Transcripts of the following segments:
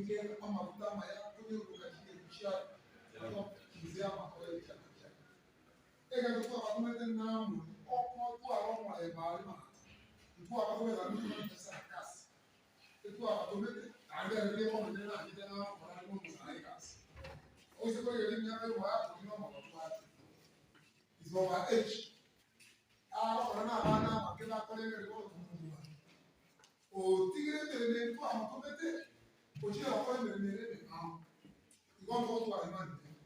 Ebike amaguta amaya konyeruruka chingencho chiaye, inse y'amakoro ye chianga chiaye. Egento twabatomete namwe okotwara omorembe aria maate, ntwabatomete naende tobarente sarakasi. Etwabatomete, naende ere riria omonene nachete nagokora are nomosara egasi. Oise korigereria emiaka y'omogaaka oria nomogotu ake, is over age. Agokora nabana abake bakorengereria bono komobua. Otigire emeremo eye twamotomete, ochire gokora emeremo ere emeng'ao. Igo ntogotwara imani ere.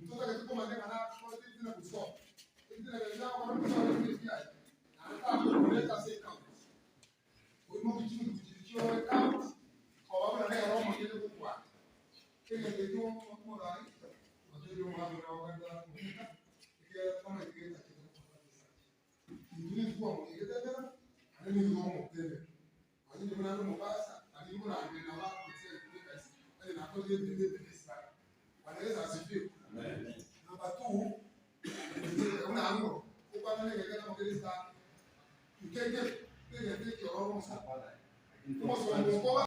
Ntotagete komanya ng'a nakorete ebitina gosoma, ebitina biaye nagokora gosoma ebinto ebiaye, naende takoreta ase ekaunti. Oimokie chinguru chiria chiore ekaunti, koba buna nere omonyene gokwana. Egento ekio omorai, otebirie omogaka oria ogokenta omoika, ekiagera tomaeti gento achete gokora ase esachi. Intwe nigo twamorigete ekero, naende nigo tokomoteebera. Nonya inche buna inde omopastor, nari nkorangeria nabo agochia ekanisa, onye nakorire ebibe ebibe esibare. Bwana Yeso asifiwe. Number two, inche buna ang'o, okwana na egento ekemo kere esitaki, nke nke, egento ekiororo omosani. Omosomba okoba.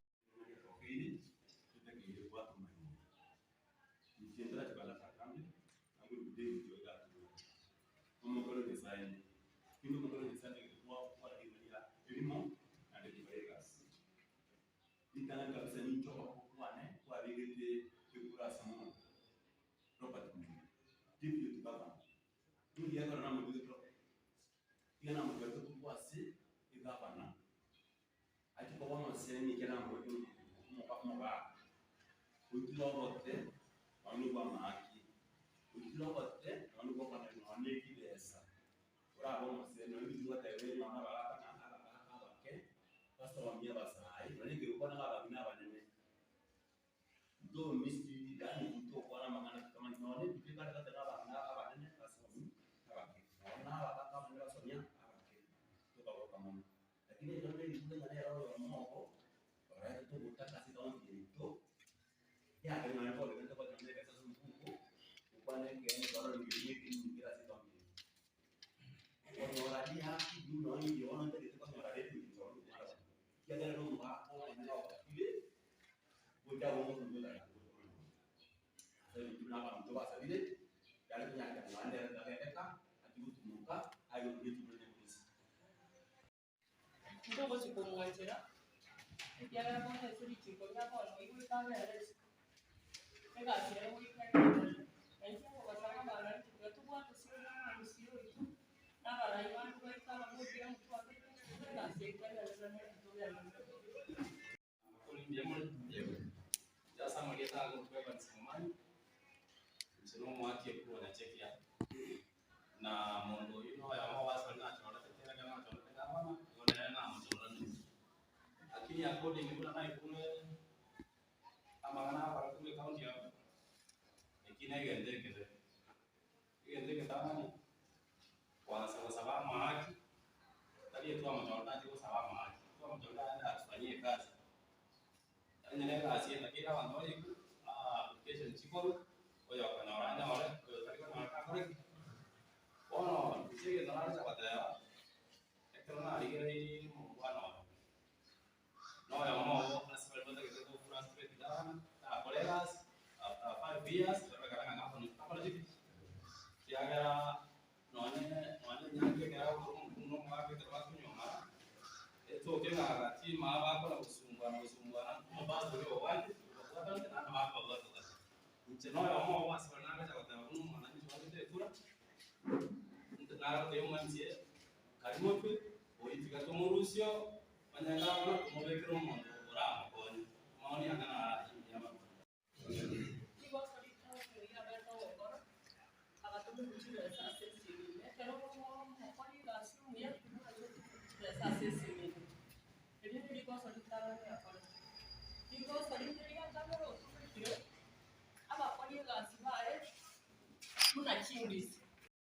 Ntogochia komwanchera, ekiagera bono ase richiko ria bono goika abere isiko, egasi yaye goika egenderere. Na intwe okobasaba abarangi tiga tobwate siro na abarusia oito, na abarai bande baito ababokire motwakete, egasi yaito egenderere na intwe togenderere. Amakori mbuya more? Inche ase amarieta aye ngotwa Evans Momanyi, inche na omoaki ekuru o Nyachekia. Na monto oyio na oyomo obo ase baria nachorete kera ekero nachorete gavana, igo nere namochoranire. Lakini according buna naigure amang'ana akora korwa ecounty abwo, eki na egento ekebe. Egento egetang'ani, kwansa gosaba amahaki, tari etwamochorete nachie gosaba amahaki, twamochorete aende atufanyie egasi. Onye na egasi etakeire abanto barikwe, application chikorwe, oyo okonyora anyore, oyo otari konyora takore ki? Bono inche egento naroche goteba, ekero narigereirie omokwana oyo, na oyomo obo ase baria batagete go frustrate gavana, takore egasi, after 5 years, erorekane ng'a gavana oyio takoreti ki? Ekiagera nonye nonye enyangi ekero agokora omokungu na omogaka ekero bakonyuomana, etoke ng'a gati maa bakona gosumbwana gosumbwana, omopastor oria obwate, obabwatanete naende bakobabwatokana. Inche noyomo obo ase baria nagocha goteba buna omwananchi oagete ekura, nagotebia omwanchie kari motwe, oyio tiga tomorusie oo, onye gavana tomobekere omonto oramokonye. Maoni anga naro ayio mbuya mono. Rigoso ritoke riria abete ogokora, agatomigwa chibesa ase esimi ime. Ekero omokori egasi omuya, omwanche otomigwe chibesa ase esimi ime. Erio nerigoso ritang'ani akorete. Rigoso rinde ria kabere otomekire, abakori egasi baye buna chindisi.